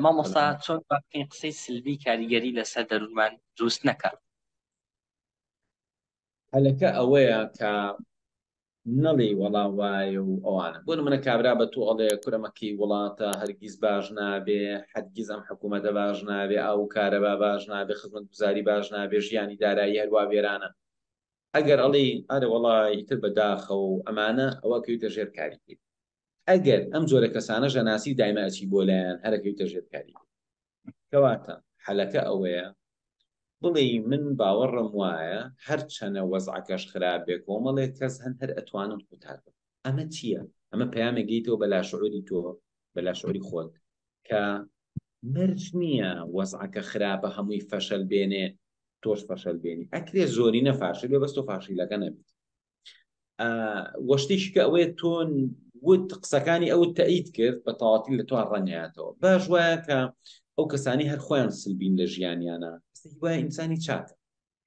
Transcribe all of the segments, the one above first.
مامۆستا چۆن بکەین قسەی سلبی کاریگەری لەسەر دەروونمان دروست نەکات؟ هەلەکە ئەوەیە کە نەڵێی وەڵا وایە و ئەوانە. بۆ نمونە کابرا بە تۆ ئەڵێ کورە مەکەی وڵاتە هەرگیز باش نابێ، هەرگیز ئەم حکوومەتە باش نابێ، ئاو و کارەبا باش نابێ، خزمەتگوزاری باش نابێ، ژیانی دارایی هەروا وێرانە. ئەگەر ئەڵێی ئەرێ وەڵا ئیتر بە داخەوە و ئەمانە، ئەوە ئەکەویتە ژێر کاریگەری. ئەگەر ئەم جۆرە کەسانەش ئەناسی و دایمە ئەچی بۆ لایان هەر ئەکەویتە ژێر کاریگەری. کەواتە حەلەکە ئەوەیە بڵێی من باوەڕم وایە هەرچەنە وەزعەکەش خراپ بێ کۆمەڵێک کەس هەن هەر ئەتوانن قوتار بن. ئەمە چییە؟ ئەمە پەیامێک گەیتەوە بە لاشعوری تۆ، بە لاشعوری خۆت کە مەرج نییە وەزعەکە خراپە هەمووی فەشەل بێنێ تۆش فەشەل بێنی. ئەکرێ زۆرینە فاشل بێ بەس تۆ فاشیلەکە نەبیت. وە شتێکی کە ئەوەیە تۆ وت قسەکانی ئەوت تەئید کرد بە تەواتی لە تۆ ڕەنگاتەوە باش وایە کە ئەو کەسانی هەر خۆیان سلبین لە ژیانیانە وایە ئینسانی چاکە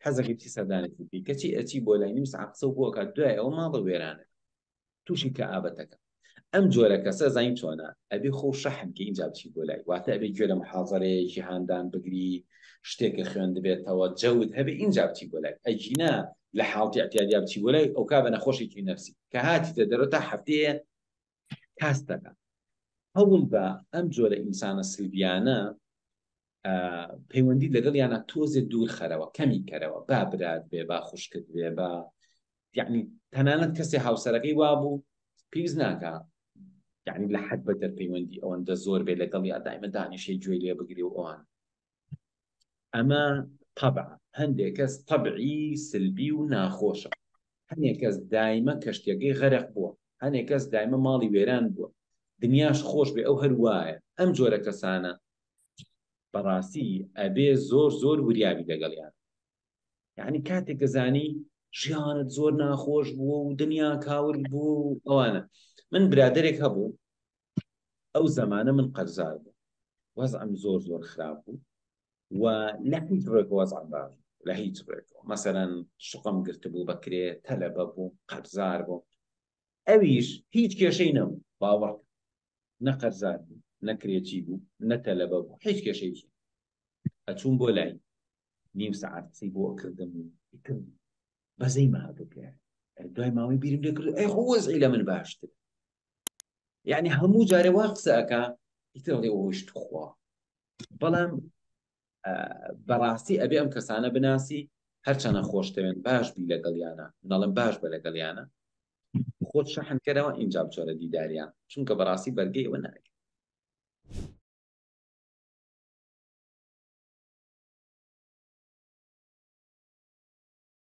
حەزەکەی بچی سەردانێکی بکەی کەچی ئەچی بۆ لای نیم سەعات قسە بۆ ئەکات دوای ئەوە ماڵە وێرانە تووشی کەئابەتەکە ئەم جۆرە کەسە زانین چۆنە ئەبێ خۆ شەحن کە ئینجا بچی بۆ لای واتە ئەبێ گوێ لە محازەرەیەکی هاندان بگری شتێکە خوێندبێتەوە جەوت هەبێ ئینجا بچی بۆ لای ئەگینا لە حاڵتی اعتیادیا بچی بۆ لای ئەوکا بە نەخۆشێکی نەفسی کە هاتیتە دەرەوە تا هەفتەیە کاست دەکا هەوڵ بە ئەم جۆرە ئینسانە سلبیانە پەیوەندی لەگەڵ یانە تۆزێ دوور خەرەوە کەمی کەرەوە با برات بێ با خوشکت بێ با یعنی تەنانەت کەسێ هاوسەرەکەی وابوو پێویست ناکا یعنی لە حەد بەدەر پەیوەندی ئەوەندە زۆر بێ لەگەڵ یا دایمە دانیشەی گوێی لێ بگری و ئەوان ئەمە تەبع هەندێک کەس تەبعی سلبی و ناخۆشە هەندێک کەس دایمە کەشتیەکەی غەرق بووە هەندێک کەس دایمە ماڵی وێران بووە دنیاش خۆش بێ ئەو هەر وایە ئەم جۆرە کەسانە بەڕاستی ئەبێ زۆر زۆر وریابی لەگەڵیان یعنی کاتێک کە زانی ژیانت زۆر ناخۆش بووە و دنیا کاول بوو و ئەوانە من برادێک هەبوو ئەو زەمانە من قەرزار بوو وەزعم زۆر زۆر خراپ بوو و لە هیچ ڕێک وەزعم باش لە هیچ ڕێکەوە مەسەرەن شقم گرتبوو بەکرێ تەلەبە بوو قەرزار بوو ئەویش هیچ کێشەی نەبوو باوەڕ نە قەرزار بوو نە کرێچی بوو نە تەلەبە بوو هیچ کێشەیەکی ئەچووم بۆ لای نیو سەعات قسەی بۆ ئەکردم و ئیتر بەزەیم هاتوو پێ دوای ماوەی بیرم لێ کرد ئەی خۆ وەزعی لە من باشتر یعنی هەموو جارێ وا قسە ئەکا ئیتر ئەڵێ ئۆش توخوا بەڵام بەڕاستی ئەبێ ئەم کەسانە بناسی هەرچەنە خۆشتەوێن باش بی لەگەڵیانە نەڵم باش بە لەگەڵیانە خۆت شەحن کەرەوە ئینجا بچۆرە دیداریان چونکە بەڕاستی بەرگەی ئەوە ناگرێت.